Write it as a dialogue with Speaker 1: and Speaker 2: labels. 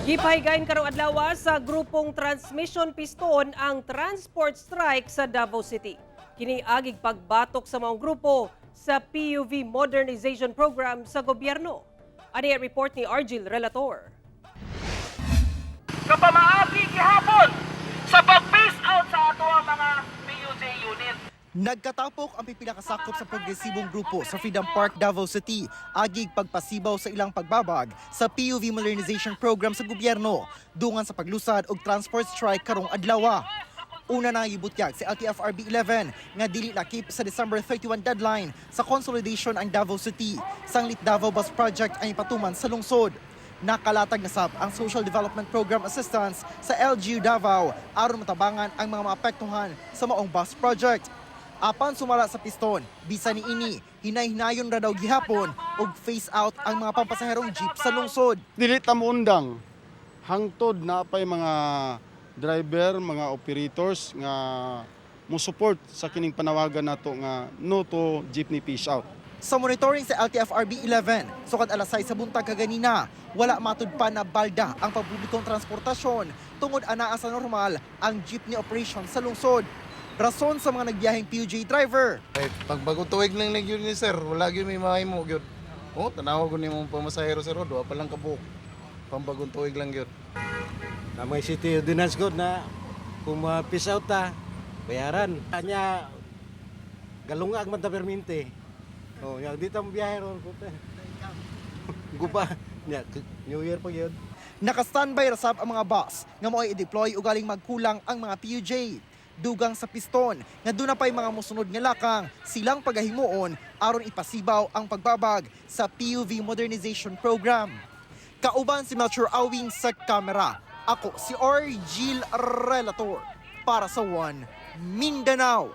Speaker 1: Gipahigayon karong adlaw sa grupong Transmission Piston ang transport strike sa Davao City. Kini agig pagbatok sa maong grupo sa PUV Modernization Program sa gobyerno. Ani ang report ni Argil Relator.
Speaker 2: Kapamaagi gihapon sa pag-phase out sa ato ang mga PUJ unit.
Speaker 3: Nagkatapok ang pipila kasakop sa progresibong grupo sa Freedom Park, Davao City, agig pagpasibaw sa ilang pagbabag sa PUV Modernization Program sa gobyerno, dungan sa paglusad og transport strike karong adlaw. Una na gibutyag sa LTFRB 11 nga dili lakip sa December 31 deadline sa consolidation ang Davao City. Sanglit Davao Bus Project ang ipatuman sa lungsod. Nakalatag na sab ang Social Development Program Assistance sa LGU Davao aron matabangan ang mga maapektuhan sa maong bus project. Apan sumala sa Piston, bisan niini, hinay-hinayon ra daw gihapon og phase out ang mga pampasaherong jeep sa lungsod.
Speaker 4: Dili ta moundang hangtod naa pay mga driver, mga operators nga mo support sa kining panawagan nato nga no to jeepney phase out.
Speaker 3: Sa monitoring sa LTFRB 11, sukad alas 6 sa buntag kaganina, wala matud pa na balda ang pampublikong transportasyon tungod anaa sa normal ang jeepney operation sa lungsod. Rason sa mga nagbiyaheng PUJ driver,
Speaker 5: Ay, pag bagong tuig lang na gyud ni sir, wala gyud may mahimo gyud. Oh, tanawa gud nimo pamasahero, sir, oh, duha pa lang kabuok. Pambagong tuig lang gyud.
Speaker 6: Na may city ordinance gud na kung ma-peace out ta, bayaran. Kanya galungag man ta perminte. Oh, yang di ta biyahe ron puta. Gupa. Nya, New Year pa gyud.
Speaker 3: Naka-standby ra sab ang mga bus nga mo'y i-deploy ugaling magkulang ang mga PUJ. Dugang sa Piston nga duna pa'y mga mosunod nga lakang silang pagahimuon aron ipasibaw ang pagbabag sa PUV Modernization Program. Kauban si Melchor Awing sa kamera. Ako si Argil Relator para sa One Mindanao.